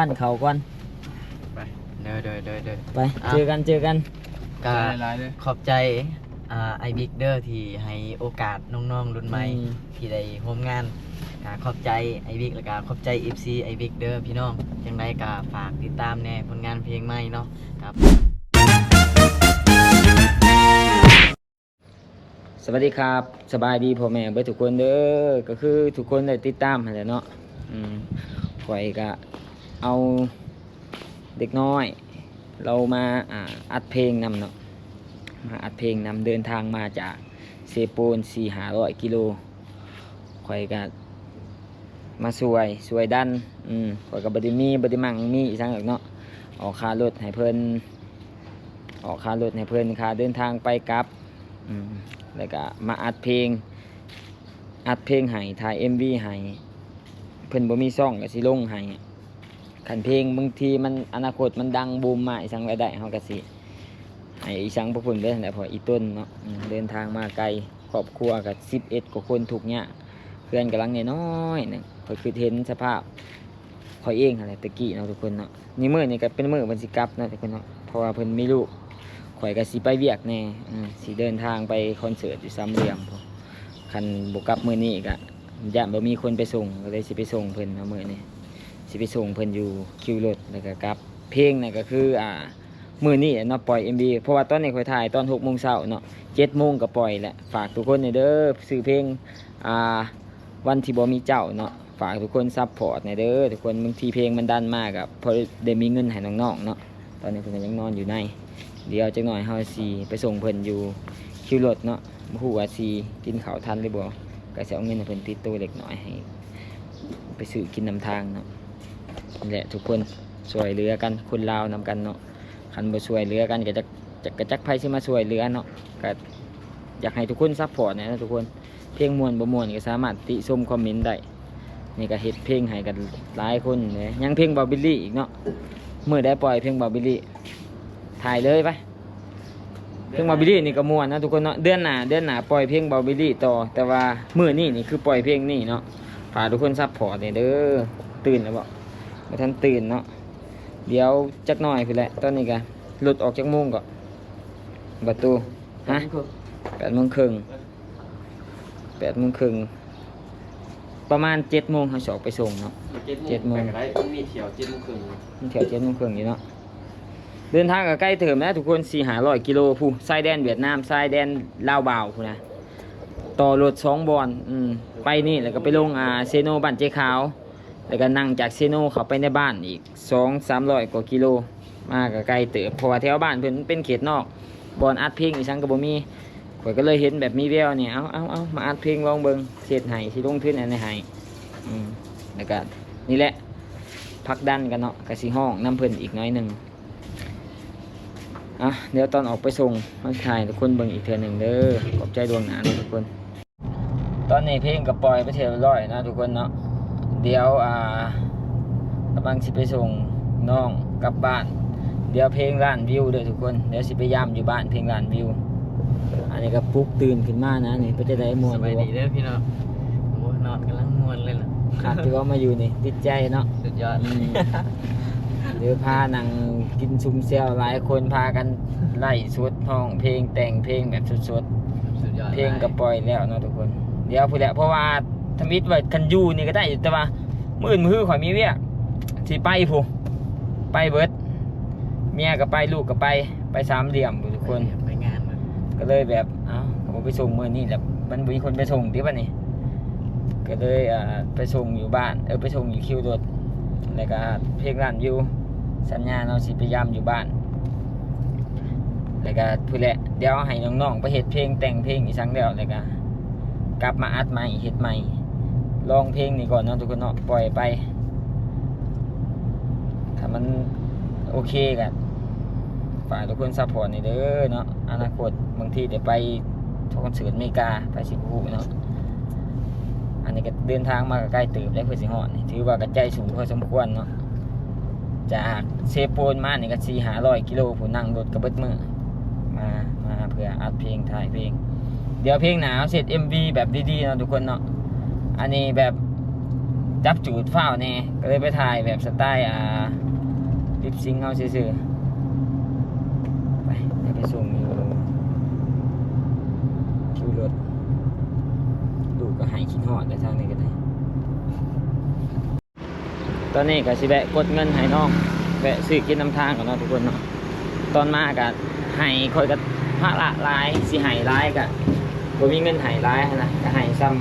ປັ້ນເຂົ້າກ່ອນ ໄປ ເດີ ເດີ ເດີ ເດີ ໄປ ອ່ະ ເຈີກັນ ເຈີກັນ ກະ ຂອບໃຈຫຼາຍໆເດີ ຂອບໃຈ ອ່າ ອ້າຍບິກເດີ ທີ່ໃຫ້ໂອກາດນ້ອງໆລຸ້ນໃໝ່ ອືມ ທີ່ໄດ້ຮ່ວມງານ ກະຂອບໃຈອ້າຍບິກ ແລ້ວກະຂອບໃຈ ເອັຟຊີ ອ້າຍບິກເດີພີ່ນ້ອງ ຈັ່ງໃດກະຝາກຕິດຕາມແດ່ຜົນງານເພງໃໝ່ເນາະ ກະ ສະຫວັດດີຄັບ ສະບາຍດີພໍ່ແມ່ເບິດທຸກຄົນເດີ ກໍຄືທຸກຄົນໄດ້ຕິດຕາມຫັ້ນແຫຼະເນາະ ອືມ ຂ້ອຍກະເອົາເດັກນ້ອຍລາວມາ ອ່າ ອັດເພງນຳເນາະ ມາອັດເພງນຳ ເດີນທາງມາຈາກເຊໂປນສີ່ຫ້າຮ້ອຍກິໂລ ຂ້ອຍກະມາຊ່ວຍ ຊ່ວຍດັນ ອືມ ຂ້ອຍກະບໍ່ໄດ້ມີ ບໍ່ໄດ້ໝັ່ງມີອີ່ຫຍັງດອກເນາະ ອອກຄ່າລົດໃຫ້ເພິ່ນ ອອກຄ່າລົດໃຫ້ເພິ່ນ ຄ່າເດີນທາງໄປກັບ ອືມ ແລ້ວກະມາອັດເພງ ອັດເພງໃຫ້ ຖ່າຍເອັມວີໃຫ້ ເພິ່ນບໍ່ມີຊ່ອງກະຊິລົງໃຫ້ ຄັນເພງບາງທີມັນ ອະນາຄົດມັນດັງບູມມາອີ່ຫຍັງລາຍໄດ້ ເຮົາກະຊິໃຫ້ອີ່ຫຍັງພວກເພິ່ນເບິດຫັ້ນແຫຼະ ເພາະອີ່ຕົນເນາະ ອືມ ເດີນທາງມາໄກ ຄອບຄົວກະສິບເອັດກວ່າຄົນ ທຸກຍາກ ເຮືອນກະຫຼັງນ້ອຍໆໜຶ່ງ ຂ້ອຍຄິດເຫັນສະພາບ ຂ້ອຍເອງຫັ້ນແຫຼະແຕ່ກີ້ເນາະທຸກຄົນເນາະ ນີ້ມື້ນີ້ກະເປັນມື້ເພິ່ນຊິກັບເນາະທຸກຄົນເນາະ ເພາະວ່າເພິ່ນມີລູກ ຂ້ອຍກະຊິໄປວຽກແດ່ ເອີ ຊິເດີນທາງໄປຄອນເສີດຢູ່ສາມຫຼ່ຽມ ຄັນບໍ່ກັບມື້ນີ້ກະຢ້ານບໍ່ມີຄົນໄປສົ່ງ ກະເລີຍຊິໄປສົ່ງເພິ່ນເນາະມື້ນີ້ ຊິໄປສົ່ງເພິ່ນຢູ່ຄິວລົດ ແລ້ວກະກັບ ເພງນະກະຄື ອ່າ ມື້ນີ້ເນາະ ປ່ອຍເອັມວີ ເພາະວ່າຕອນນີ້ຂ້ອຍຖ່າຍຕອນຫົກໂມງເຊົ້າເນາະ ເຈັດໂມງກະປ່ອຍແຫຼະ ຝາກທຸກຄົນແດ່ເດີ ຊື່ເພງ ອ່າ ວັນທີ່ບໍ່ມີເຈົ້າເນາະ ຝາກທຸກຄົນຊັບພອດແດ່ເດີທຸກຄົນ ບາງທີເພງມັນດັນມາກະພໍໄດ້ມີເງິນໃຫ້ນ້ອງໆເນາະ ຕອນນີ້ເພິ່ນກະຍັງນອນຢູ່ໃນ ດຽວຈັກໜ້ອຍເຮົາຊິໄປສົ່ງເພິ່ນຢູ່ຄິວລົດເນາະ ບໍ່ຮູ້ວ່າຊິກິນເຂົ້າທັນຫຼືບໍ່ ກະຊິເອົາເງິນໃຫ້ເພິ່ນຕິດໂຕເລັກນ້ອຍ ໃຫ້ໄປຊື້ກິນນຳທາງເນາະ ນີ້ແຫຼະທຸກຄົນ ຊ່ວຍເຫຼືອກັນ ຄົນລາວນຳກັນເນາະ ຄັນບໍ່ຊ່ວຍເຫຼືອກັນກະຈັກ ຈັກ ກະຈັກໃຜຊິມາຊ່ວຍເຫຼືອເນາະ ກະຢາກໃຫ້ທຸກຄົນຊັບພອດແດ່ເນາະທຸກຄົນ ເພງມ່ວນບໍ່ມ່ວນກະສາມາດຕິຊົມຄອມເມັນໄດ້ ນີ້ກະເຮັດເພງໃຫ້ກັນຫຼາຍຄົນເດ້ ຍັງເພງເບົາບິລລີອີກເນາະ ມື້ໃດປ່ອຍເພງເບົາບິລລີ ຖ່າຍເລີຍໄປ ເພງເບົາບິລລີນີ້ກະມ່ວນເນາະທຸກຄົນເນາະ ເດືອນໜ້າ ເດືອນໜ້າປ່ອຍເພງເບົາບິລລີຕໍ່ ແຕ່ວ່າມື້ນີ້ນີ້ຄືປ່ອຍເພງນີ້ເນາະ ຝາກທຸກຄົນຊັບພອດແດ່ເດີ ຕື່ນແລ້ວບໍ່? ບໍ່ທັນຕື່ນເນາະ ດຽວຈັກໜ້ອຍພຸ້ນແຫຼະ ຕອນນີ້ກະລົດອອກຈັກໂມງເກາະ ປະຕູ ຮະ ແປດໂມງເຄິ່ງ ແປດໂມງເຄິ່ງ ປະມານເຈັດໂມງເຮົາຊິອອກໄປສົ່ງເນາະ ເຈັດໂມງ ເຈັດໂມງ ໄປກະໄດ້ ມັນມີຖ້ຽວເຈັດໂມງເຄິ່ງ ມັນຖ້ຽວເຈັດໂມງເຄິ່ງຢູ່ເນາະ ເດີນທາງກະໄກເຕີບນະທຸກຄົນ ສີ່ຫ້າຮ້ອຍກິໂລ ພູ້ນ ຊາຍແດນຫວຽດນາມ ຊາຍແດນລາວບາວພຸ້ນນະ ຕໍ່ລົດສອງບ່ອນ ອືມ ໄປນີ້ແລ້ວກະໄປລົງ ອ່າ ເຊໂນ ບ້ານເຈຂາວ ແລ້ວກະນັ່ງຈາກເຊໂນເຂົ້າໄປໃນບ້ານອີກ ສອງສາມຮ້ອຍກວ່າກິໂລ ມາກະໄກເຕີບ ເພາະວ່າແຖວບ້ານເພິ່ນມັນເປັນເຂດນອກ ບ່ອນອັດເພງອີ່ຫຍັງກະບໍ່ມີ ຂ້ອຍກະເລີຍເຫັນແບບມີແວວນີ້ ເອົາ ເອົາ ເອົາ ມາອັດເພງລອງເບິ່ງ ເຮັດໃຫ້ ຊິລົງທຶນອັນໃດໃຫ້ ອືມ ແລ້ວກະນີ້ແຫຼະ ຜັກດັນກັນເນາະ ກະຊິຮ້ອງນຳເພິ່ນອີກໜ້ອຍໜຶ່ງ ອ່ະ ດຽວຕອນອອກໄປສົ່ງ ມາຖ່າຍໃຫ້ທຸກຄົນເບິ່ງອີກເທື່ອໜຶ່ງເດີ ຂອບໃຈລ່ວງໜ້າເນາະທຸກຄົນ. ຕອນນີ້ເພງກະປ່ອຍໄປຮຽບຮ້ອຍເນາະທຸກຄົນເນາະ ດຽວ ອ່າ ກຳລັງຊິໄປສົ່ງນ້ອງກັບບ້ານ ດຽວເພງລ້ານວິວເດີທຸກຄົນ ດຽວຊິໄປຢາມຢູ່ບ້ານເພງລ້ານວິວ ອັນນີ້ກະປຸກຕື່ນຂຶ້ນມານະ ນີ້ເປັນຈັ່ງໃດ ມ່ວນຢູ່ບໍ່? ສະບາຍດີເດີພີ່ນ້ອງ ໂອ້ ນອນກຳລັງມ່ວນເລີຍລະ ຄັກທີ່ວ່າມາຢູ່ນີ້ ຕິດໃຈເນາະ ສຸດຍອດ ອືມ ຫຼືພານັ່ງກິນຊຸມແຊວ ຫຼາຍຄົນພາກັນໄລຟ໌ສົດ ຮ້ອງເພງ ແຕ່ງເພງແບບສົດໆ ສຸດຍອດ ເພງກະປ່ອຍແລ້ວເນາະທຸກຄົນ ດຽວພຸ້ນແຫຼະ ເພາະວ່າທຳອິດວ່າຄັນຢູ່ນີ້ກະໄດ້ ແຕ່ວ່າມື້ອື່ນມື້ຮືຂ້ອຍມີວຽກ ຊິໄປພຸ້ນ ໄປເບິດ ເມຍກະໄປ ລູກກະໄປ ໄປສາມຫຼ່ຽມພຸ້ນທຸກຄົນ ໄປງານມັນ ກະເລີຍແບບ ເອົ້າ ກະບໍ່ໄປສົ່ງມື້ນີ້ແຫຼະ ມັນບໍ່ມີຄົນໄປສົ່ງຕິບາດນີ້ ກະເລີຍ ອ່າ ໄປສົ່ງຢູ່ບ້ານ ເອີ ໄປສົ່ງຢູ່ຄິວລົດ ແລ້ວກະເພງລ້ານວິວ ສັນຍາເນາະ ຊິໄປຢາມຢູ່ບ້ານ ແລ້ວກະພຸ້ນແຫຼະ ດຽວໃຫ້ນ້ອງໆໄປເຮັດເພງ ແຕ່ງເພງອີ່ຫຍັງແລ້ວ ແລ້ວກະກັບມາອັດໃໝ່ ເຮັດໃໝ່ ລອງເພງນີ້ກ່ອນເນາະທຸກຄົນເນາະ ປ່ອຍໄປ ຖ້າມັນໂອເຄກະຝາກທຸກຄົນຊັບພອດແດ່ເດີເນາະ ອະນາຄົດບາງທີໄດ້ໄປຄອນເສີດອາເມລິກາ ໃຜຊິຮູ້ເນາະ ອັນນີ້ກະເດີນທາງມາກະໄກເຕີບແລ້ວ ເພື່ອຊິຮອດນີ້ ຖືວ່າກະໃຈສູງພໍສົມຄວນເນາະ ຈາກເຊໂປນມານີ້ກະສີ່ຫ້າຮ້ອຍກິໂລພຸ້ນ ນັ່ງລົດກະເບິດມື້ ມາ ມາເພື່ອອັດເພງ ຖ່າຍເພງ ດຽວເພງໜ້າເຮົາຊິເຮັດເອັມວີແບບດີໆເນາະທຸກຄົນເນາະ ອັນນີ້ແບບ ຈັບຈູດຟ້າວແດ່ ກໍເລີຍໄປຖ່າຍແບບສະໄຕລ໌ ອ່າ ລິບຊິງເຮົາຊື່ໆ. ໄປ ດຽວໄປສົ່ງຢູ່ຄິວລົດ. ລູກກໍໄຫ້ຄິດຮອດແລ້ວ ທາງນີ້ກໍໄດ້. ຕອນນີ້ກໍຊິແວະກົດເງິນໃຫ້ນ້ອງ ແວະຊື້ກິນນຳທາງກ່ອນເນາະທຸກຄົນເນາະ. ຕອນມາກໍໃຫ້ ຂ້ອຍກໍພາລະຫຼາຍ ຊິໃຫ້ຫຼາຍກໍບໍ່ມີເງິນໃຫ້ຫຼາຍຫັ້ນນະ ກໍໃຫ້ຊ່ຳ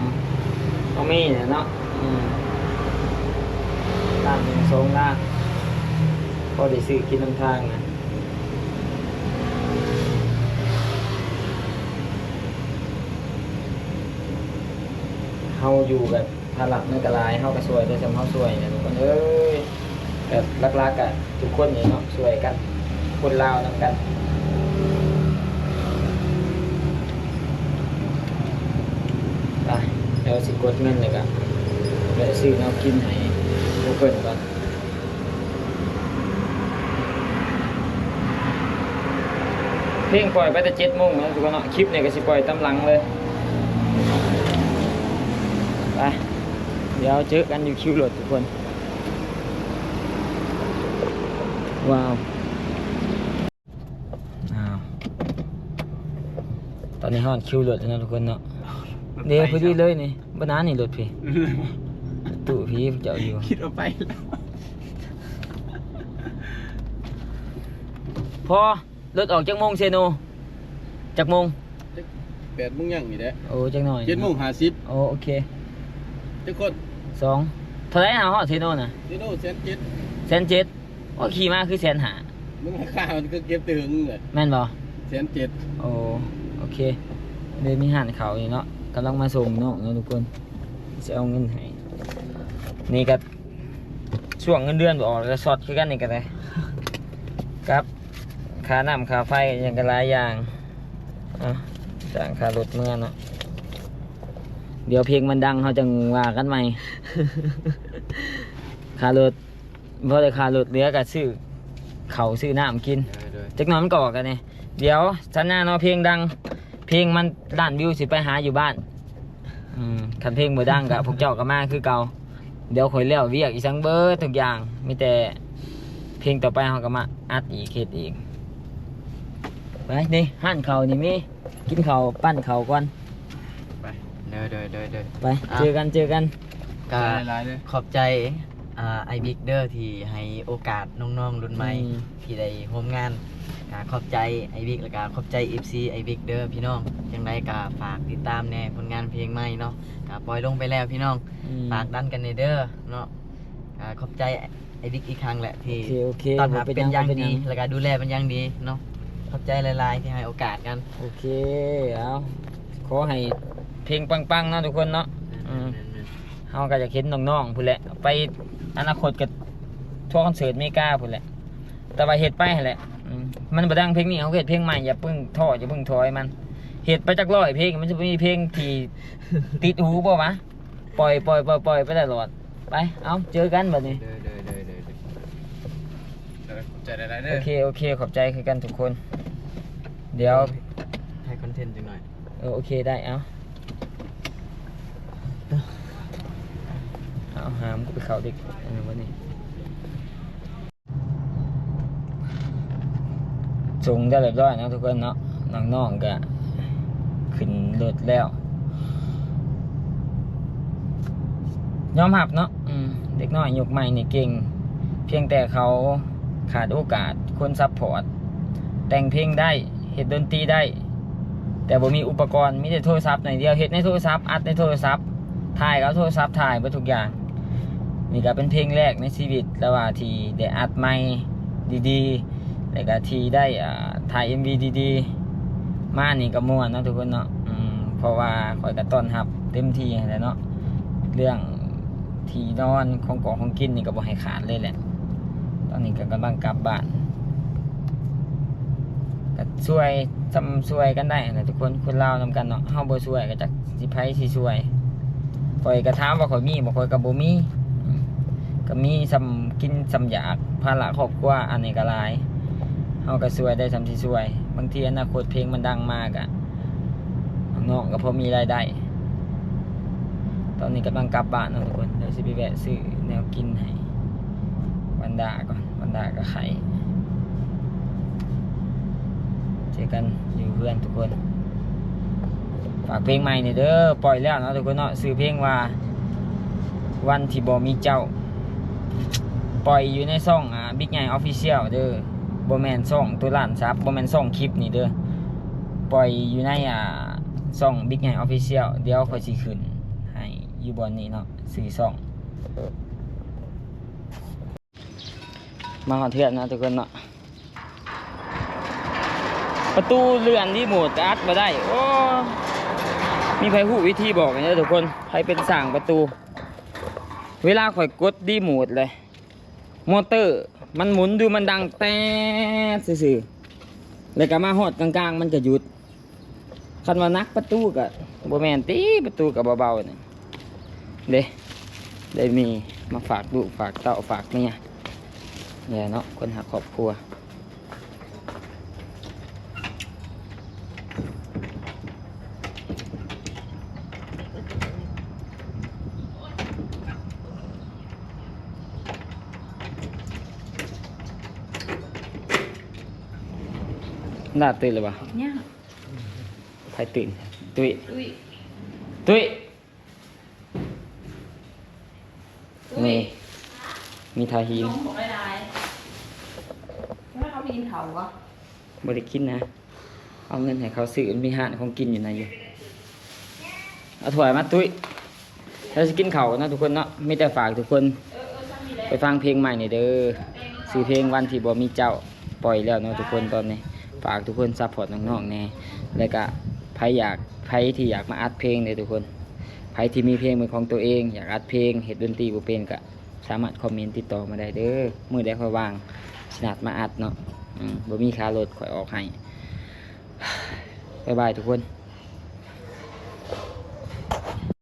ເຮົາມີແຫຼະເນາະ. ອືມ ລ້ານໜຶ່ງ ສອງລ້ານ ພໍໄດ້ຊື້ກິນນຳທາງນະ. ເຮົາຢູ່ແບບ ພາລະມັນກໍຫຼາຍ ເຮົາກໍຊ່ວຍໄດ້ຊ່ຳເຮົາຊ່ວຍນະທຸກຄົນເອີຍ. ແບບຫຼັກໆກໍທຸກຄົນນີ້ເນາະ ຊ່ວຍກັນ ຄົນລາວນຳກັນ. ໄປ ດຽວຊິກົດເງິນແລ້ວກໍໄປຊື້ແນວກິນໃຫ້ພວກເພິ່ນກ່ອນ. ເພງປ່ອຍໄປແຕ່ເຈັດໂມງເນາະທຸກຄົນເນາະ. ຄລິບນີ້ກໍຊິປ່ອຍຕາມຫຼັງເລີຍ. ໄປ ດຽວເຈີກັນຢູ່ຄິວລົດທຸກຄົນ. ວ້າວ ອ້າວ ຕອນນີ້ຮອດຄິວລົດແລ້ວເນາະທຸກຄົນເນາະ. ເດ້ ພໍດີເລີຍນີ້ ບໍ່ນານນີ້ລົດພີ້ ຕູ້ພີ້ເຈົ້າຢູ່ ຄິດວ່າໄປແລ້ວ. ພໍ ລົດອອກຈັກໂມງເຊໂນ? ຈັກໂມງ? ແປດໂມງຍັງນີ້ແຫຼະ. ໂອ້ ຈັກໜ້ອຍ ເຈັດໂມງຫ້າສິບ. ໂອ້ ໂອເຄ. ຈັກຄົນ? ສອງ. ເທົ່າໃດຫາຮອດເຊໂນນະ? ເຊໂນແສນເຈັດ. ແສນເຈັດ. ໂອ້ ຂີ່ມາຄືແສນຫ້າ. ມັນລາຄາມັນຄືເກັບແຕ່ຫຶງແຫຼະ. ແມ່ນບໍ່? ແສນເຈັດ. ໂອ້ ໂອເຄ. ເລີຍມີຮ້ານເຂົ້ານີ້ເນາະ ກຳລັງມາສົ່ງນ້ອງເນາະທຸກຄົນ ຊິເອົາເງິນໃຫ້. ນີ້ກໍ ຊ່ວງເງິນເດືອນບໍ່ອອກ ແລ້ວກໍຊັອດຄືກັນນີ້ກໍໄດ້ ກັບຄ່ານ້ຳຄ່າໄຟຫຍັງກໍຫຼາຍຢ່າງ. ເອົາ ຈ້າງຄ່າລົດເມືອເນາະ. ດຽວເພງມັນດັງ ເຮົາຈັ່ງວ່າກັນໃໝ່. ຄ່າລົດ ພໍໄດ້ຄ່າລົດ ເຫຼືອກໍຊື້ເຂົ້າຊື້ນ້ຳກິນ. ໂດຍ ໂດຍ. ຈັກໜ່ອຍມັນກໍອອກກັນນີ້. ດຽວສັນຍາເນາະ ເພງດັງ ເພງມັນລ້ານວິວ ຊິໄປຫາຢູ່ບ້ານ. ອືມ ຄັນເພງບໍ່ດັງກໍພວກເຈົ້າກໍມາຄືເກົ່າ. ດຽວຂ້ອຍແລ້ວວຽກອີ່ສັງເບິດທຸກຢ່າງ ມີແຕ່ເພງຕໍ່ໄປເຮົາກໍມາອັດອີກ ເຮັດອີກ. ໄປ ນີ້ຮ້ານເຂົ້ານີ້ມີ ກິນເຂົ້າ ປັ້ນເຂົ້າກ່ອນ. ໄປ ເດີ ເດີ ເດີ ເດີ. ໄປ ເຈີກັນ ເຈີກັນ. ກໍ ຂອບໃຈຫຼາຍໆເດີ ຂອບໃຈ ອ່າ ອ້າຍບິກເດີ ທີ່ໃຫ້ໂອກາດນ້ອງໆລຸ້ນໃໝ່ ອືມ ທີ່ໄດ້ຮ່ວມງານ. ກໍຂອບໃຈອ້າຍບິກ ແລ້ວກໍຂອບໃຈເອັຟຊີອ້າຍບິກເດີພີ່ນ້ອງ. ຈັ່ງໃດກໍຝາກຕິດຕາມແດ່ຜົນງານເພງໃໝ່ເນາະ ກໍປ່ອຍລົງໄປແລ້ວພີ່ນ້ອງ. ອືມ ຝາກດັນກັນແດ່ເດີເນາະ. ກໍຂອບໃຈອ້າຍບິກອີກຄັ້ງແຫຼະ ທີ່ ໂອເຄ ໂອເຄ ຕ້ອນຮັບເປັນຢ່າງດີ ບໍ່ເປັນຫຍັງ ບໍ່ເປັນຫຍັງ ແລ້ວກໍດູແລເປັນຢ່າງດີເນາະ. ຂອບໃຈຫຼາຍໆທີ່ໃຫ້ໂອກາດກັນ. ໂອເຄ ເອົາ ຂໍໃຫ້ເພງປັງໆເນາະທຸກຄົນເນາະ. ອືມ ແມ່ນໆໆ. ເຮົາກໍຢາກເຫັນນ້ອງໆພຸ້ນແຫຼະ ໄປອະນາຄົດກໍທົວຄອນເສີດເມກາພຸ້ນແຫຼະ. ແຕ່ວ່າເຮັດໄປຫັ້ນແຫຼະ ອືມ ມັນບໍ່ດັງເພງນີ້ ເຮົາກໍເຮັດເພງໃໝ່. ຢ່າເພິ່ງທໍ້ ຢ່າເພິ່ງຖອຍມັນ ເຮັດໄປຈັກຮ້ອຍເພງ ມັນຊິບໍ່ມີເພງທີ່ຕິດຫູບໍ່ວະ? ປ່ອຍ ປ່ອຍ ປ່ອຍ ປ່ອຍໄປຕະຫຼອດ. ໄປ ເອົາ ເຈີກັນບັດນີ້. ເດີ ເດີ ເດີ ເດີ ເດີ ຂອບໃຈຫຼາຍໆເດີ. ໂອເຄ ໂອເຄ ຂອບໃຈຄືກັນທຸກຄົນ. ດຽວຖ່າຍຄອນເທັນຈັກໜ້ອຍ. ເອີ ໂອເຄ ໄດ້. ເອົາ ເອົາ ຫາມ ໄປເຂົ້າເດັກ ອັນນັ້ນບັດນີ້. ສົ່ງໄດ້ຮຽບຮ້ອຍເນາະທຸກຄົນເນາະ. ນ້ອງໆກໍຂຶ້ນລົດແລ້ວ. ຍອມຮັບເນາະ ອືມ ເດັກນ້ອຍຍຸກໃໝ່ນີ້ເກັ່ງ ພຽງແຕ່ເຂົາຂາດໂອກາດ ຄົນຊັບພອດ. ແຕ່ງເພງໄດ້ ເຮັດດົນຕີໄດ້ ແຕ່ບໍ່ມີອຸປະກອນ ມີແຕ່ໂທລະສັບໜ້ອຍດຽວ ເຮັດໃນໂທລະສັບ ອັດໃນໂທລະສັບ ຖ່າຍກໍເອົາໂທລະສັບຖ່າຍເບິດທຸກຢ່າງ. ນີ້ກໍເປັນເພງແລກໃນຊີວິດລະວ່າ ທີ່ໄດ້ອັດໄມດີໆ ແລ້ວກໍທີ່ໄດ້ ອ່າ ຖ່າຍເອັມວີດີໆ ມານີ້ກໍມ່ວນເນາະທຸກຄົນເນາະ. ອືມ ເພາະວ່າຂ້ອຍກໍຕ້ອນຮັບເຕັມທີ່ຫັ້ນແຫຼະເນາະ ເລື່ອງທີ່ນອນ ຂອງກອງຂອງກິນນີ້ກໍບໍ່ໃຫ້ຂາດເລີຍແຫຼະ. ຕອນນີ້ກໍກຳລັງກັບບ້ານ ກໍຊ່ວຍຊ່ຳຊ່ວຍກັນໄດ້ຫັ້ນແຫຼະທຸກຄົນ ຄົນລາວນຳກັນເນາະ ເຮົາບໍ່ຊ່ວຍກໍຈັກຊິໃຜຊິຊ່ວຍ. ຂ້ອຍກໍຖາມວ່າຂ້ອຍມີບໍ່ ຂ້ອຍກໍບໍ່ມີ ກໍມີຊ່ຳກິນຊ່ຳຢາກ ພາລະຄອບຄົວອັນນີ້ກໍຫຼາຍ ເຮົາກໍຊ່ວຍໄດ້ຊ່ຳຊິຊ່ວຍ. ບາງທີອະນາຄົດເພງມັນດັງມາກໍ ນ້ອງກໍພໍມີລາຍໄດ້. ຕອນນີ້ກຳລັງກັບບ້ານເນາະທຸກຄົນ ເດີ ຊິໄປແວະຊື້ແນວກິນໃຫ້ວັນດາກ່ອນ ວັນດາກໍໄຂ້. ເຈີກັນຢູ່ເຮືອນທຸກຄົນ. ຝາກເພງໃໝ່ນີ້ເດີ ປ່ອຍແລ້ວເນາະທຸກຄົນເນາະ ຊື່ເພງວ່າ ວັນທີ່ບໍ່ມີເຈົ້າ. ປ່ອຍຢູ່ໃນຊ່ອງ ອາ ບິກໃຫຍ່ Official ເດີ ບໍ່ແມ່ນຊ່ອງໂຕລ້ານຊັບ ບໍ່ແມ່ນຊ່ອງຄລິບນີ້ເດີ. ປ່ອຍຢູ່ໃນ ອາ ຊ່ອງບິກໃຫຍ່ Official ດຽວຂ້ອຍຊິຂຶ້ນໃຫ້ຢູ່ບ່ອນນີ້ເນາະ ຊື່ຊ່ອງ. ມາຮອດເຮືອນເນາະທຸກຄົນເນາະ. ປະຕູເລື່ອນຣີໂມດກໍອັດບໍ່ໄດ້. ໂອ້ ມີໃຜຮູ້ວິທີບອກແດ່ເດີທຸກຄົນ ໃຜເປັນຊ່າງປະຕູ? ເວລາຂ້ອຍກົດຣີໂມດເລີຍ ມໍເຕີມັນໝູນຢູ່ ມັນດັງແຕດຊື່ໆ ແລ້ວກໍມາຮອດກາງໆ ມັນກໍຢຸດ. ຄັນວ່າໜັກປະຕູກໍບໍ່ແມ່ນຕິ ປະຕູກໍເບົາໆ ນີ້ເດ້. ໄດ້ມີມາຝາກລູກຝາກເຕົ້າຝາກເມຍແຫຼະເນາະ ຄົນຮັກຄອບຄົວ. ດາຕື່ນແລ້ວບໍ່? ຍັງ. ໃຜຕື່ນ? ຕຸ້ຍ. ຕຸ້ຍ. ຕຸ້ຍ. ຕຸ້ຍ. ນີ້ ມີທ່າຫີນ. ນມຂອງຫຼາຍໆ. ແລ້ວເຂົາໄປກິນເຂົ້າບໍ່? ບໍ່ໄດ້ກິນນະ. ເອົາເງິນໃຫ້ເຂົາຊື້ ມີຮ້ານຂອງກິນຢູ່ໃນຢູ່. ເອົາຖ້ວຍມາຕຸ້ຍ. ເຮົາຊິກິນເຂົ້າເນາະທຸກຄົນເນາະ. ມີແຕ່ຝາກທຸກຄົນໄປຟັງເພງໃໝ່ນີ້ເດີ ຊື່ເພງວັນທີ່ບໍ່ມີເຈົ້າ. ປ່ອຍແລ້ວເນາະທຸກຄົນຕອນນີ້. ຝາກທຸກຄົນຊັບພອດນ້ອງໆແດ່ ແລ້ວກະໃຜຢາກ ໃຜທີ່ຢາກມາອັດເພງເດີທຸກຄົນ ໃຜທີ່ມີເພງເປັນຂອງຕົວເອງ ຢາກອັດເພງ ເຮັດດົນຕີບໍ່ເປັນ ກະສາມາດຄອມເມັນຕິດຕໍ່ມາໄດ້ເດີ. ມື້ໃດຂ້ອຍວ່າງຊິນັດມາອັດເນາະ. ອືມ ບໍ່ມີຄ່າລົດ ຂ້ອຍອອກໃຫ້. ບາຍບາຍທຸກຄົນ.